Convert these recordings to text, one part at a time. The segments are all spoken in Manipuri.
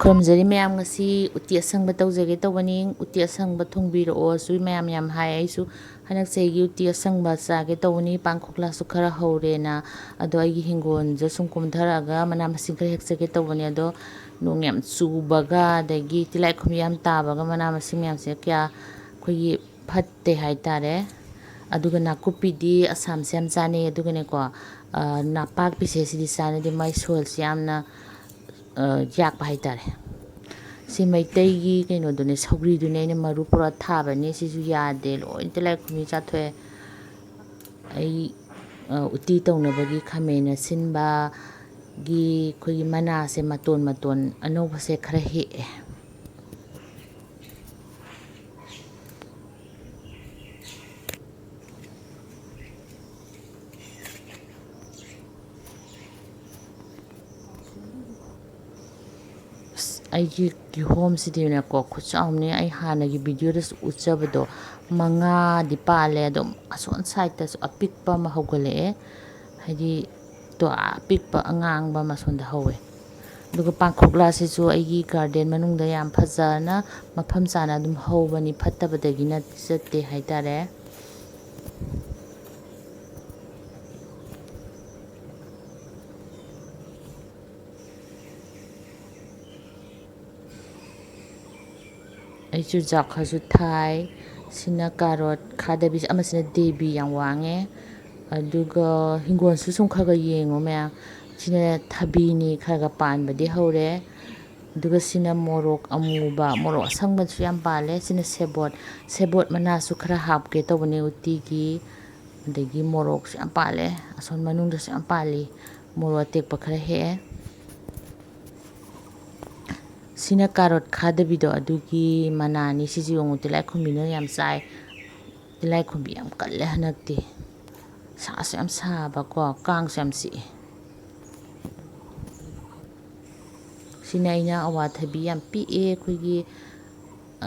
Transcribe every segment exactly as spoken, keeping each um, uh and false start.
ꯈꯨꯔꯨꯝꯖꯔꯤ ꯃꯌꯥꯝ, ꯉꯁꯤ ꯎꯇꯤ ꯑꯁꯪꯕ ꯇꯧꯖꯒꯦ ꯇꯧꯕꯅꯤ꯫ ꯎꯇꯤ ꯑꯁꯪꯕ ꯊꯣꯡꯕꯤꯔꯛꯑꯣꯁꯨ ꯃꯌꯥꯝ ꯌꯥꯝ ꯍꯥꯏ꯫ ꯑꯩꯁꯨ ꯍꯟꯗꯛ ꯆꯍꯤꯒꯤ ꯎꯇꯤ ꯑꯁꯪꯕ ꯆꯥꯒꯦ ꯇꯧꯕꯅꯤ꯫ ꯄꯥꯡꯈꯣꯛꯂꯥꯁꯨ ꯈꯔ ꯍꯧꯔꯦꯅ, ꯑꯗꯣ ꯑꯩꯒꯤ ꯍꯤꯡꯒꯣꯜꯗ ꯁꯨꯝ ꯀꯨꯝꯊꯔꯛꯑꯒ ꯃꯅꯥ ꯃꯁꯤꯡ ꯈꯔ ꯍꯦꯛꯆꯒꯦ ꯇꯧꯕꯅꯤ꯫ ꯑꯗꯣ ꯅꯣꯡ ꯌꯥꯝ ꯆꯨꯕꯒ ꯑꯗꯒꯤ ꯇꯤꯜꯂꯥꯏꯈꯨꯝꯕꯤ ꯌꯥꯝ ꯇꯥꯕꯒ ꯃꯅꯥ ꯃꯁꯤꯡ ꯃꯌꯥꯝꯁꯦ ꯀꯌꯥ ꯑꯩꯈꯣꯏꯒꯤ ꯐꯠꯇꯦ ꯍꯥꯏꯇꯥꯔꯦ꯫ ꯑꯗꯨꯒ ꯅꯥꯀꯨꯞꯄꯤꯗꯤ ꯑꯁꯥꯝꯁꯦ ꯌꯥꯝ ꯆꯥꯅꯩ꯫ ꯑꯗꯨꯒꯅꯦꯀꯣ, ꯑ, ꯅꯥꯄꯥꯛꯄꯤꯁꯦ ꯁꯤꯗꯤ ꯆꯥꯅꯗꯦ, ꯃꯥꯏ ꯁꯣꯏꯜꯁꯦ ꯌꯥꯝꯅ, ꯑ, ꯌꯥꯛꯄ ꯍꯥꯏꯇꯥꯔꯦ꯫ ꯁꯤ ꯃꯩꯇꯩꯒꯤ ꯀꯩꯅꯣꯗꯨꯅꯦ, ꯁꯧꯒ꯭ꯔꯤꯗꯨꯅꯦ ꯑꯩꯅ ꯃꯔꯨ ꯄꯨꯔꯥ ꯊꯥꯕꯅꯦ꯫ ꯁꯤꯁꯨ ꯌꯥꯗꯦ, ꯂꯣꯏ ꯇꯤꯜꯂꯥꯏꯈꯨꯝꯕꯤ ꯆꯥꯊꯣꯛꯑꯦ꯫ ꯑꯩ, ꯑ, ꯎꯇꯤ ꯇꯧꯅꯕꯒꯤ ꯈꯥꯃꯦꯟ ꯑꯁꯤꯟꯕꯒꯤ ꯑꯩꯈꯣꯏꯒꯤ ꯃꯅꯥꯁꯦ, ꯃꯇꯣꯟ ꯃꯇꯣꯟ ꯑꯅꯧꯕꯁꯦ ꯈꯔ ꯍꯦꯛꯑꯦ꯫ ꯑꯁ, ꯑꯩꯒꯤ ꯀꯤꯍꯣꯝꯁꯤꯗꯤꯅꯦꯀꯣ, ꯈꯨꯠꯆꯥꯎ ꯑꯃꯅꯤ꯫ ꯑꯩ ꯍꯥꯟꯅꯒꯤ ꯚꯤꯗꯤꯑꯣꯗꯁꯨ ꯎꯠꯆꯕꯗꯣ, ꯃꯉꯥꯗꯤ ꯄꯥꯜꯂꯦ꯫ ꯑꯗꯨꯝ ꯑꯁꯣꯟ ꯁꯥꯏꯠꯇꯁꯨ ꯑꯄꯤꯛꯄ ꯑꯃ ꯍꯧꯒꯠꯂꯛꯑꯦ꯫ ꯍꯥꯏꯗꯤ, ꯇꯣ, ꯑꯄꯤꯛꯄ ꯑꯉꯥꯡꯕ ꯑꯃ ꯑꯁꯣꯝꯗ ꯍꯧꯋꯦ꯫ ꯑꯗꯨꯒ ꯄꯥꯡꯈꯣꯛꯂꯥꯁꯤꯁꯨ ꯑꯩꯒꯤ ꯒꯥꯔꯗꯦꯟ ꯃꯅꯨꯡꯗ ꯌꯥꯝ ꯐꯖꯅ ꯃꯐꯝ ꯆꯥꯅ ꯑꯗꯨꯝ ꯍꯧꯕꯅꯤ, ꯐꯠꯇꯕꯗꯒꯤ ꯅꯠꯇꯤ ꯆꯠꯇꯦ ꯍꯥꯏꯇꯥꯔꯦ꯫ ꯑꯩ ꯆꯨꯖꯥꯛ ꯈꯔꯁꯨ ꯊꯥꯏ꯫ ꯁꯤꯅ ꯀꯥꯔꯣꯠ ꯈꯥꯗꯕꯤ, ꯑꯃꯁꯤꯅ ꯗꯦꯕꯤ ꯌꯥꯝ ꯋꯥꯡꯉꯦ꯫ ꯑꯗꯨꯒ ꯍꯤꯡꯒꯣꯜꯁꯨ ꯁꯨꯝ ꯈꯔ ꯈꯔ ꯌꯦꯡꯉꯣ ꯃꯌꯥꯝ꯫ ꯁꯤꯅ ꯊꯕꯤꯅꯤ, ꯈꯔ ꯈꯔ ꯄꯥꯟꯕꯗꯤ ꯍꯧꯔꯦ꯫ ꯑꯗꯨꯒ ꯁꯤꯅ ꯃꯣꯔꯣꯛ ꯑꯃꯨꯕ, ꯃꯣꯔꯣꯛ ꯑꯁꯪꯕꯁꯨ ꯌꯥꯝ ꯄꯥꯜꯂꯦ꯫ ꯁꯤꯅ ꯁꯦꯕꯣꯠ, ꯁꯦꯕꯣꯠ ꯃꯅꯥꯁꯨ ꯈꯔ ꯍꯥꯞꯀꯦ ꯇꯧꯕꯅꯦ ꯎꯇꯤꯒꯤ꯫ ꯑꯗꯒꯤ ꯃꯣꯔꯣꯛꯁꯨ ꯌꯥꯝ ꯄꯥꯜꯂꯦ, ꯑꯁꯣꯝ ꯃꯅꯨꯡꯗꯁꯨ ꯌꯥꯝ ꯄꯥꯜꯂꯤ꯫ ꯃꯣꯔꯣꯛ ꯑꯇꯦꯛꯄ ꯈꯔ ꯍꯦꯛꯑꯦ꯫ ꯁꯤꯅ ꯀꯥꯔꯣꯠ ꯈꯥꯗꯕꯤꯗꯣ, ꯑꯗꯨꯒꯤ ꯃꯅꯥꯅꯤ꯫ ꯁꯤꯁꯨ ꯌꯦꯡꯉꯨ, ꯇꯤꯜꯂꯥꯏꯈꯨꯝꯕꯤꯅ ꯌꯥꯝ ꯆꯥꯏ꯫ ꯇꯤꯜꯂꯥꯏꯈꯨꯝꯕꯤ ꯌꯥꯝ ꯀꯜꯂꯦ ꯍꯟꯗꯛꯇꯤ꯫ ꯁꯥꯁꯨ ꯌꯥꯝ ꯁꯥꯕꯀꯣ, ꯀꯥꯡꯁꯨ ꯌꯥꯝ ꯆꯤꯛꯑꯦ꯫ ꯁꯤꯅ ꯑꯩꯅ ꯑꯋꯥꯊꯕꯤ ꯌꯥꯝ ꯄꯤꯛꯑꯦ, ꯑꯩꯈꯣꯏꯒꯤ,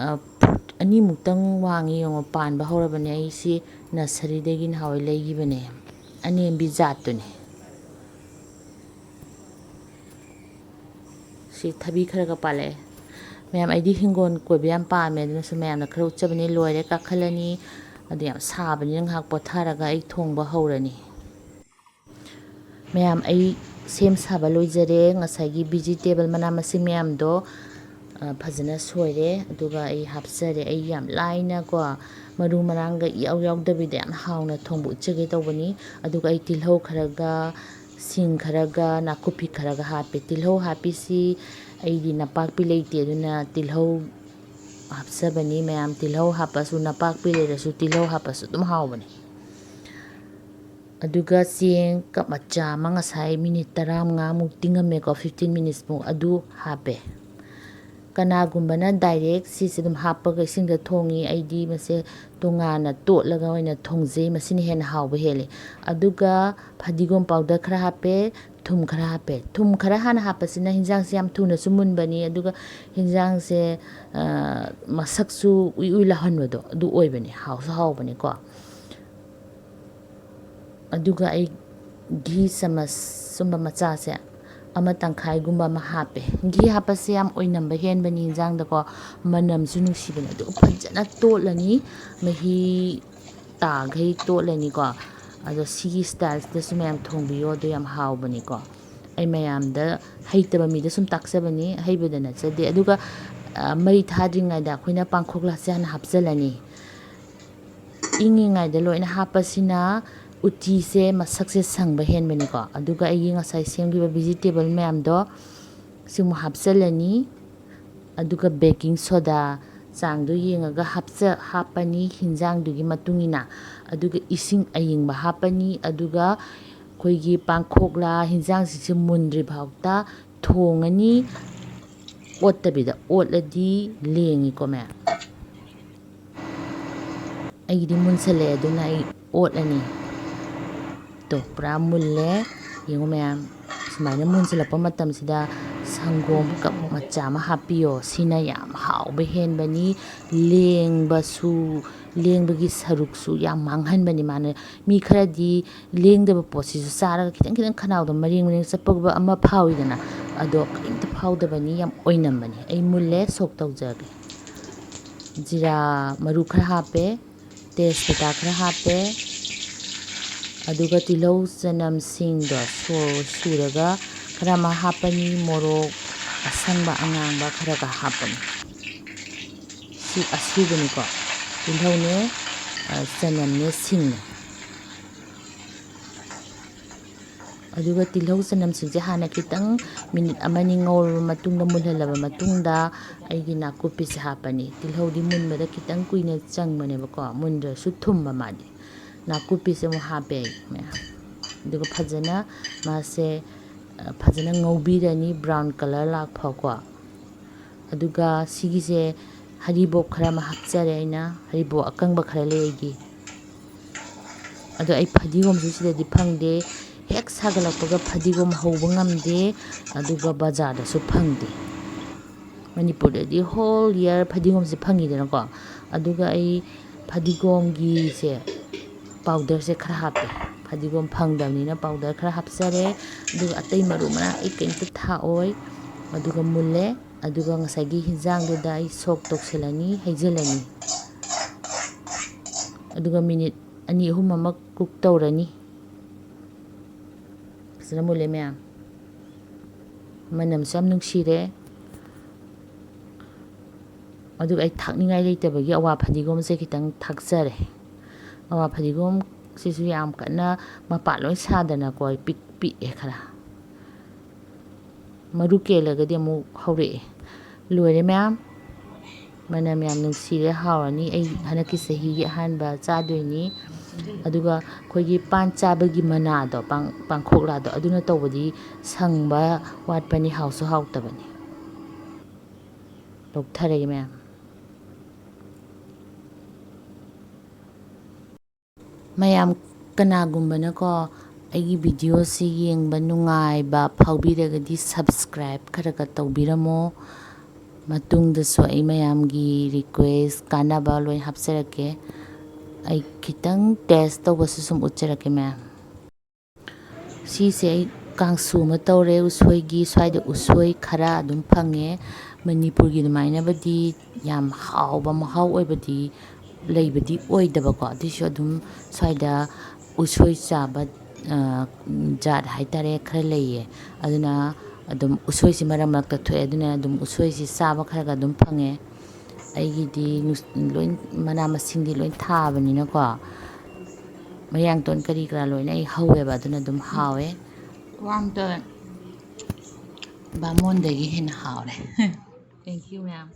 ꯑ, ꯐꯨꯠ ꯑꯅꯤꯃꯨꯛꯇꯪ ꯋꯥꯡꯉꯤ ꯌꯦꯡꯉꯣ, ꯄꯥꯟꯕ ꯍꯧꯔꯕꯅꯦ꯫ ꯑꯩ ꯁꯤ ꯅꯁꯔꯤꯗꯒꯤ ꯅꯍꯥꯟꯋꯥꯏ ꯂꯩꯈꯤꯕꯅꯦ, ꯑꯅꯦꯝꯕꯤ ꯖꯥꯠꯇꯨꯅꯦ꯫ ꯁꯤ ꯊꯕꯤ ꯈꯔꯒ ꯄꯥꯜꯂꯛꯑꯦ꯫ ꯃꯌꯥꯝ, ꯑꯩꯗꯤ ꯍꯤꯡꯒꯣꯜ ꯀꯣꯏꯕ ꯌꯥꯝ ꯄꯥꯝꯃꯦ, ꯑꯗꯨꯅꯁꯨ ꯃꯌꯥꯝꯅ ꯈꯔ ꯎꯠꯆꯕꯅꯤ꯫ ꯂꯣꯏꯔꯦ, ꯀꯥꯈꯠꯂꯅꯤ꯫ ꯑꯗꯨ ꯌꯥꯝ ꯁꯥꯕꯅꯤꯅ ꯉꯥꯏꯍꯥꯛ ꯄꯣꯊꯥꯔꯒ ꯑꯩ ꯊꯣꯡꯕ ꯍꯧꯔꯅꯤ꯫ ꯃꯌꯥꯝ, ꯑꯩ ꯁꯦꯝ ꯁꯥꯕ ꯂꯣꯏꯖꯔꯦ꯫ ꯉꯁꯥꯏꯒꯤ vegetable ꯃꯅꯥ ꯃꯁꯤꯡ ꯃꯌꯥꯝꯗꯣ, ꯑ, ꯐꯖꯅ ꯁꯣꯏꯔꯦ, ꯑꯗꯨꯒ ꯑꯩ ꯍꯥꯞꯆꯔꯦ꯫ ꯑꯩ ꯌꯥꯝ ꯂꯥꯏꯅꯀꯣ, ꯃꯔꯨ ꯃꯔꯥꯡꯒ ꯏꯌꯥꯎ ꯌꯥꯎꯗꯕꯤꯗ ꯌꯥꯝ ꯍꯥꯎꯅ ꯊꯣꯡꯕ ꯎꯠꯆꯒꯦ ꯇꯧꯕꯅꯤ꯫ ꯑꯗꯨꯒ ꯑꯩ ꯇꯤꯜꯍꯧ ꯈꯔꯒ, ꯁꯤꯡ ꯈꯔꯒ, ꯅꯥꯀꯨꯞꯄꯤ ꯈꯔꯒ ꯍꯥꯞꯄꯦ꯫ ꯇꯤꯜꯍꯧ ꯍꯥꯞꯄꯤꯁꯤ ꯑꯩꯗꯤ ꯅꯄꯥꯛꯄꯤ ꯂꯩꯇꯦ, ꯑꯗꯨꯅ ꯇꯤꯜꯍꯧ ꯍꯥꯞꯆꯕꯅꯤ꯫ ꯃꯌꯥꯝ, ꯇꯤꯜꯍꯧ ꯍꯥꯞꯄꯁꯨ, ꯅꯄꯥꯛꯄꯤ ꯂꯩꯔꯁꯨ ꯇꯤꯜꯍꯧ ꯍꯥꯞꯄꯁꯨ ꯑꯗꯨꯝ ꯍꯥꯎꯕꯅꯤ꯫ ꯑꯗꯨꯒ ꯆꯦꯡ ꯀꯞ ꯃꯆꯥ ꯑꯃ ꯉꯁꯥꯏ ꯃꯤꯅꯤꯠ ꯇꯔꯥꯃꯉꯥꯃꯨꯛ ꯇꯤꯡꯉꯝꯃꯦꯀꯣ, fifteen minutes ꯃꯨꯛ, ꯑꯗꯨ ꯍꯥꯞꯄꯦ꯫ ꯀꯅꯥꯒꯨꯝꯕꯅ direct ꯁꯤꯁꯦ ꯑꯗꯨꯝ ꯍꯥꯞꯄꯒ ꯏꯁꯤꯡꯗ ꯊꯣꯡꯉꯤ꯫ ꯑꯩꯗꯤ ꯃꯁꯦ ꯇꯣꯉꯥꯟꯅ ꯇꯣꯠꯂꯒ ꯑꯣꯏꯅ ꯊꯣꯡꯖꯩ, ꯃꯁꯤꯅ ꯍꯦꯟꯅ ꯍꯥꯎꯕ ꯍꯦꯜꯂꯤ꯫ ꯑꯗꯨꯒ ꯐꯗꯤꯒꯣꯝ powder ꯈꯔ ꯍꯥꯞꯄꯦ, ꯊꯨꯝ ꯈꯔ ꯍꯥꯞꯄꯦ꯫ ꯊꯨꯝ ꯈꯔ ꯍꯥꯟꯅ ꯍꯥꯞꯄꯁꯤꯅ ꯍꯤꯟꯖꯥꯡꯁꯦ ꯌꯥꯝ ꯊꯨꯅꯁꯨ ꯃꯨꯟꯕꯅꯤ, ꯑꯗꯨꯒ ꯍꯤꯟꯖꯥꯡꯁꯦ, ꯑ, ꯃꯁꯛꯁꯨ ꯎꯏ ꯎꯏ ꯂꯥꯎꯍꯟꯕꯗꯣ ꯑꯗꯨ ꯑꯣꯏꯕꯅꯤ, ꯍꯥꯎꯁꯨ ꯍꯥꯎꯕꯅꯤꯀꯣ꯫ ꯑꯗꯨꯒ ꯑꯩ ꯘꯤ ꯆꯃꯁ ꯁꯨꯝꯕ ꯃꯆꯥꯁꯦ ꯑꯃ ꯇꯪꯈꯥꯏꯒꯨꯝꯕ ꯑꯃ ꯍꯥꯞꯄꯦ꯫ ꯘꯤ ꯍꯥꯞꯄꯁꯦ ꯌꯥꯝ ꯑꯣꯏꯅꯝꯕ ꯍꯦꯟꯕꯅꯤ ꯍꯤꯟꯖꯥꯡꯗꯀꯣ, ꯃꯅꯝꯁꯨ ꯅꯨꯡꯁꯤꯕꯅꯤ꯫ ꯑꯗꯨ ꯐꯖꯅ ꯇꯣꯠꯂꯅꯤ, ꯃꯍꯤ ꯇꯥꯈꯩ ꯇꯣꯠꯂꯅꯤꯀꯣ꯫ ꯑꯗꯣ ꯁꯤꯒꯤ styleꯁꯤꯗꯁꯨ ꯃꯌꯥꯝ ꯊꯣꯡꯕꯤꯌꯣ, ꯑꯗꯨ ꯌꯥꯝ ꯍꯥꯎꯕꯅꯤꯀꯣ꯫ ꯑꯩ ꯃꯌꯥꯝꯗ, ꯍꯩꯇꯕ ꯃꯤꯗ ꯁꯨꯝ ꯇꯥꯛꯆꯕꯅꯤ, ꯑꯍꯩꯕꯗ ꯅꯠꯆꯗꯦ꯫ ꯑꯗꯨꯒ, ꯑ, ꯃꯩ ꯊꯥꯗ꯭ꯔꯤꯉꯩꯗ ꯑꯩꯈꯣꯏꯅ ꯄꯥꯡꯈꯣꯛꯂꯥꯁꯦ ꯍꯥꯟꯅ ꯍꯥꯞꯆꯤꯜꯂꯅꯤ꯫ ꯏꯪꯉꯤꯉꯩꯗ ꯂꯣꯏꯅ ꯍꯥꯞꯄꯁꯤꯅ ꯎꯇꯤꯁꯦ ꯃꯁꯛꯁꯦ ꯁꯪꯕ ꯍꯦꯟꯕꯅꯤꯀꯣ꯫ ꯑꯗꯨꯒ ꯑꯩꯒꯤ ꯉꯁꯥꯏ ꯁꯦꯝꯈꯤꯕ vegetable ꯃꯌꯥꯝꯗꯣ ꯁꯤꯃꯨꯛ ꯍꯥꯞꯆꯤꯜꯂꯅꯤ꯫ ꯑꯗꯨꯒ baking soda ꯆꯥꯡꯗꯣ ꯌꯦꯡꯉꯒ ꯍꯥꯞꯆ-, ꯍꯥꯞꯄꯅꯤ ꯍꯤꯟꯖꯥꯡꯗꯨꯒꯤ ꯃꯇꯨꯡ ꯏꯟꯅ꯫ ꯑꯗꯨꯒ ꯏꯁꯤꯡ ꯑꯌꯤꯡꯕ ꯍꯥꯞꯄꯅꯤ꯫ ꯑꯗꯨꯒ ꯑꯩꯈꯣꯏꯒꯤ ꯄꯥꯡꯈꯣꯛꯂꯥ ꯍꯤꯟꯖꯥꯡꯁꯤꯁꯦ ꯃꯨꯟꯗ꯭ꯔꯤ ꯐꯥꯎꯇ ꯊꯣꯡꯉꯅꯤ꯫ ꯑꯣꯠꯇꯕꯤꯗ ꯑꯣꯠꯂꯗꯤ ꯂꯦꯡꯉꯤꯀꯣ ꯃꯌꯥꯝ꯫ ꯑꯩꯒꯤꯗꯤ ꯃꯨꯟꯁꯜꯂꯛꯑꯦ, ꯑꯗꯨꯅ ꯑꯩ ꯑꯣꯠꯂꯅꯤ꯫ ꯇꯣ, ꯄꯨꯔꯥ ꯃꯨꯜꯂꯦ꯫ ꯌꯦꯡꯉꯨ ꯃꯌꯥꯝ, ꯁꯨꯃꯥꯏꯅ ꯃꯨꯟꯁꯤꯜꯂꯛꯄ ꯃꯇꯝꯁꯤꯗ ꯁꯪꯒꯣꯝ cup ꯃꯆꯥ ꯑꯃ ꯍꯥꯞꯄꯤꯌꯣ꯫ ꯁꯤꯅ ꯌꯥꯝ ꯍꯥꯎꯕ ꯍꯦꯟꯕꯅꯤ꯫ ꯂꯦꯡꯕꯁꯨ, ꯂꯦꯡꯕꯒꯤ ꯁꯔꯨꯛꯁꯨ ꯌꯥꯝ ꯃꯥꯡꯍꯟꯕꯅꯤ ꯃꯥꯅ꯫ ꯃꯤ ꯈꯔꯗꯤ ꯂꯦꯡꯗꯕ ꯄꯣꯠꯁꯤꯁꯨ ꯆꯥꯔꯒ ꯈꯤꯇꯪ ꯈꯤꯇꯪ ꯈꯅꯥꯎꯗ ꯃꯔꯦꯡ ꯃꯔꯦꯡ ꯆꯠꯄꯒꯨꯝꯕ ꯑꯃ ꯐꯥꯎꯏꯗꯅ, ꯑꯗꯣ ꯀꯔꯤꯝꯇ ꯐꯥꯎꯗꯕꯅꯤ, ꯌꯥꯝ ꯑꯣꯏꯅꯝꯕꯅꯤ꯫ ꯑꯩ ꯃꯨꯜꯂꯦ, ꯁꯣꯛ ꯇꯧꯖꯔꯒꯦ꯫ ꯖꯤꯔꯥ ꯃꯔꯨ ꯈꯔ ꯍꯥꯞꯄꯦ, ꯇꯦꯖꯄꯇꯥ ꯈꯔ ꯍꯥꯞꯄꯦ, ꯑꯗꯨꯒ ꯇꯤꯜꯍꯧ ꯆꯅꯝꯁꯤꯡꯗꯣ ꯁꯣ-, ꯁꯨꯔꯒ ꯈꯔ ꯑꯃ ꯍꯥꯞꯄꯅꯤ, ꯃꯣꯔꯣꯛ ꯑꯁꯪꯕ ꯑꯉꯥꯡꯕ ꯈꯔꯒ ꯍꯥꯞꯄꯅꯤ꯫ ꯁꯤ ꯑꯁꯨꯕꯅꯤꯀꯣ, ꯇꯤꯜꯍꯧꯅꯦ, ꯑ, ꯆꯅꯝꯅꯦ, ꯁꯤꯡꯅꯦ꯫ ꯑꯗꯨꯒ ꯇꯤꯜꯍꯧ ꯆꯅꯝꯁꯤꯡꯁꯦ ꯍꯥꯟꯅ ꯈꯤꯇꯪ ꯃꯤꯅꯤꯠ ꯑꯃꯅꯤ ꯉꯧꯔꯕ ꯃꯇꯨꯡꯗ, ꯃꯨꯜꯍꯜꯂꯕ ꯃꯇꯨꯡꯗ, ꯑꯩꯒꯤ ꯅꯥꯀꯨꯞꯄꯤꯁꯦ ꯍꯥꯞꯄꯅꯤ꯫ ꯇꯤꯜꯍꯧꯗꯤ ꯃꯨꯟꯕꯗ ꯈꯤꯇꯪ ꯀꯨꯏꯅ ꯆꯪꯕꯅꯦꯕꯀꯣ, ꯃꯨꯟꯗ꯭ꯔꯁꯨ ꯊꯨꯝꯕ ꯃꯥꯗꯤ꯫ ꯅꯥꯀꯨꯞꯄꯤꯁꯦ ꯑꯃꯨꯛ ꯍꯥꯞꯄꯦ ꯑꯩ ꯃꯌꯥꯝ꯫ ꯑꯗꯨꯒ ꯐꯖꯅ ꯃꯥꯁꯦ, ꯑ, ꯐꯖꯅ ꯉꯧꯕꯤꯔꯅꯤ, brown colour ꯂꯥꯛ ꯐꯥꯎꯀꯣ꯫ ꯑꯗꯨꯒ ꯁꯤꯒꯤꯁꯦ ꯍꯔꯤꯕꯣꯞ ꯈꯔ ꯑꯃ ꯍꯥꯞꯆꯔꯦ ꯑꯩꯅ, ꯍꯔꯤꯕꯣꯞ ꯑꯀꯪꯕ ꯈꯔ ꯂꯩ ꯑꯩꯒꯤ꯫ ꯑꯗꯣ ꯑꯩ ꯐꯗꯤꯒꯣꯝꯁꯨ ꯁꯤꯗꯗꯤ ꯐꯪꯗꯦ, ꯍꯦꯛ ꯁꯥꯒꯠꯂꯛꯄꯒ ꯐꯗꯤꯒꯣꯝ ꯍꯧꯕ ꯉꯝꯗꯦ, ꯑꯗꯨꯒ ꯕꯖꯥꯔꯗꯁꯨ ꯐꯪꯗꯦ꯫ ꯃꯅꯤꯄꯨꯔꯗꯗꯤ whole year ꯐꯗꯤꯒꯣꯝꯁꯦ ꯐꯪꯉꯤꯗꯅꯀꯣ, ꯑꯗꯨꯒ ꯑꯩ ꯐꯗꯤꯒꯣꯝꯒꯤꯁꯦ powderꯁꯦ ꯈꯔ ꯍꯥꯞꯄꯦ꯫ ꯐꯗꯤꯒꯣꯝ ꯐꯪꯗꯕꯅꯤꯅ powder ꯈꯔ ꯍꯥꯞꯆꯔꯦ꯫ ꯑꯗꯨꯒ ꯑꯇꯩ ꯃꯔꯨ ꯃꯔꯥꯡ ꯑꯩ ꯀꯔꯤꯝꯇ ꯊꯥꯛꯑꯣꯏ꯫ ꯑꯗꯨꯒ ꯃꯨꯜꯂꯦ꯫ ꯑꯗꯨꯒ ꯉꯁꯥꯏꯒꯤ ꯍꯤꯟꯖꯥꯡꯗꯨꯗ ꯑꯩ ꯁꯣꯛ ꯇꯧꯁꯤꯜꯂꯅꯤ, ꯍꯩꯖꯤꯜꯂꯅꯤ꯫ ꯑꯗꯨꯒ ꯃꯤꯅꯤꯠ ꯑꯅꯤ ꯑꯍꯨꯝ ꯑꯃ cook ꯇꯧꯔꯅꯤ꯫ ꯐꯖꯅ ꯃꯨꯜꯂꯦ ꯃꯌꯥꯝ꯫ ꯃꯅꯝꯁꯨ ꯌꯥꯝ ꯅꯨꯡꯁꯤꯔꯦ꯫ ꯑꯗꯨꯒ ꯑꯩ ꯊꯥꯛꯅꯤꯡꯉꯥꯏ ꯂꯩꯇꯕꯒꯤ ꯑꯋꯥ ꯐꯗꯤꯒꯣꯝꯁꯦ ꯈꯤꯇꯪ ꯊꯥꯛꯆꯔꯦ꯫ ꯑꯋꯥ ꯐꯗꯤꯒꯣꯝꯁꯤꯁꯨ ꯌꯥꯝ ꯀꯟꯅ ꯃꯄꯥꯟ ꯂꯣꯏ ꯁꯥꯗꯅꯀꯣ, ꯄꯤꯛ ꯄꯤꯛꯑꯦ ꯈꯔ꯫ ꯃꯔꯨ ꯀꯦꯜꯂꯒꯗꯤ ꯑꯃꯨꯛ ꯍꯧꯔꯛꯑꯦ꯫ ꯂꯣꯏꯔꯦ ꯃꯌꯥꯝ꯫ ꯃꯅꯝ ꯌꯥꯝ ꯅꯨꯡꯁꯤꯔꯦ, ꯍꯥꯎꯔꯅꯤ꯫ ꯑꯩ ꯍꯟꯗꯛꯀꯤ ꯆꯍꯤꯒꯤ ꯑꯍꯥꯟꯕ ꯆꯥꯗꯣꯏꯅꯤ꯫ ꯑꯗꯨꯒ ꯑꯩꯈꯣꯏꯒꯤ ꯄꯥꯟ ꯆꯥꯕꯒꯤ ꯃꯅꯥꯗꯣ, ꯄꯥꯡ-, ꯄꯥꯡꯈꯣꯛꯂꯥꯗꯣ, ꯑꯗꯨꯅ ꯇꯧꯕꯗꯤ ꯁꯪꯕ ꯋꯥꯠꯄꯅꯤ, ꯍꯥꯎꯁꯨ ꯍꯥꯎꯇꯕꯅꯤ꯫ ꯂꯧꯊꯔꯒꯦ ꯃꯌꯥꯝ꯫ ꯃꯌꯥꯝ ꯀꯅꯥꯒꯨꯝꯕꯅꯀꯣ ꯑꯩꯒꯤ videoꯁꯤ ꯌꯦꯡꯕ ꯅꯨꯡꯉꯥꯏꯕ ꯐꯥꯎꯕꯤꯔꯒꯗꯤ subscribe ꯈꯔꯒ ꯇꯧꯕꯤꯔꯝꯃꯣ꯫ ꯃꯇꯨꯡꯗꯁꯨ ꯑꯩ ꯃꯌꯥꯝꯒꯤ request ꯀꯥꯟꯅꯕ ꯂꯣꯏ ꯍꯥꯞꯆꯔꯛꯀꯦ꯫ ꯑꯩ ꯈꯤꯇꯪ taste ꯇꯧꯕꯁꯨ ꯁꯨꯝ ꯎꯠꯆꯔꯛꯀꯦ ꯃꯌꯥꯝ꯫ ꯁꯤꯁꯦ ꯑꯩ ꯀꯥꯡꯁꯨ ꯑꯃ ꯇꯧꯔꯦ ꯎꯁꯣꯏꯒꯤ꯫ ꯁ꯭ꯋꯥꯏꯗ ꯎꯁꯣꯏ ꯈꯔ ꯑꯗꯨꯝ ꯐꯪꯉꯦ꯫ ꯃꯅꯤꯄꯨꯔꯒꯤ ꯑꯗꯨꯃꯥꯏꯅꯕꯨꯗꯤ ꯌꯥꯝ ꯍꯥꯎꯕ ꯃꯍꯥꯎ ꯑꯣꯏꯕꯗꯤ ꯂꯩꯕꯗꯤ ꯑꯣꯏꯗꯕꯀꯣ, ꯑꯗꯨꯏꯁꯨ ꯑꯗꯨꯝ ꯁ꯭ꯋꯥꯏꯗ ꯎꯁꯣꯏ ꯆꯥꯕ, ꯑ, ꯖꯥꯠ ꯍꯥꯏꯇꯥꯔꯦ, ꯈꯔ ꯂꯩꯌꯦ꯫ ꯑꯗꯨꯅ ꯑꯗꯨꯝ ꯎꯁꯣꯏꯁꯤ ꯃꯔꯛ ꯃꯔꯛꯇ ꯊꯣꯛꯑꯦ, ꯑꯗꯨꯅ ꯑꯗꯨꯝ ꯎꯁꯣꯏꯁꯤ ꯆꯥꯕ ꯈꯔꯒ ꯑꯗꯨꯝ ꯐꯪꯉꯦ꯫ ꯑꯩꯒꯤꯗꯤ ꯅꯨꯡ-, ꯂꯣꯏ, ꯃꯅꯥ ꯃꯁꯤꯡꯗꯤ ꯂꯣꯏ ꯊꯥꯕꯅꯤꯅꯀꯣ, ꯃꯌꯥꯡꯇꯣꯟ ꯀꯔꯤ ꯀꯔꯥ ꯂꯣꯏꯅ ꯑꯩ ꯍꯧꯋꯦꯕ, ꯑꯗꯨꯅ ꯑꯗꯨꯝ ꯍꯥꯎꯋꯦ꯫ ꯈ꯭ꯋꯥꯡꯗ ꯕꯥꯃꯣꯟꯗꯒꯤ ꯍꯦꯟꯅ ꯍꯥꯎꯔꯦ꯫ Thank you, ma'am.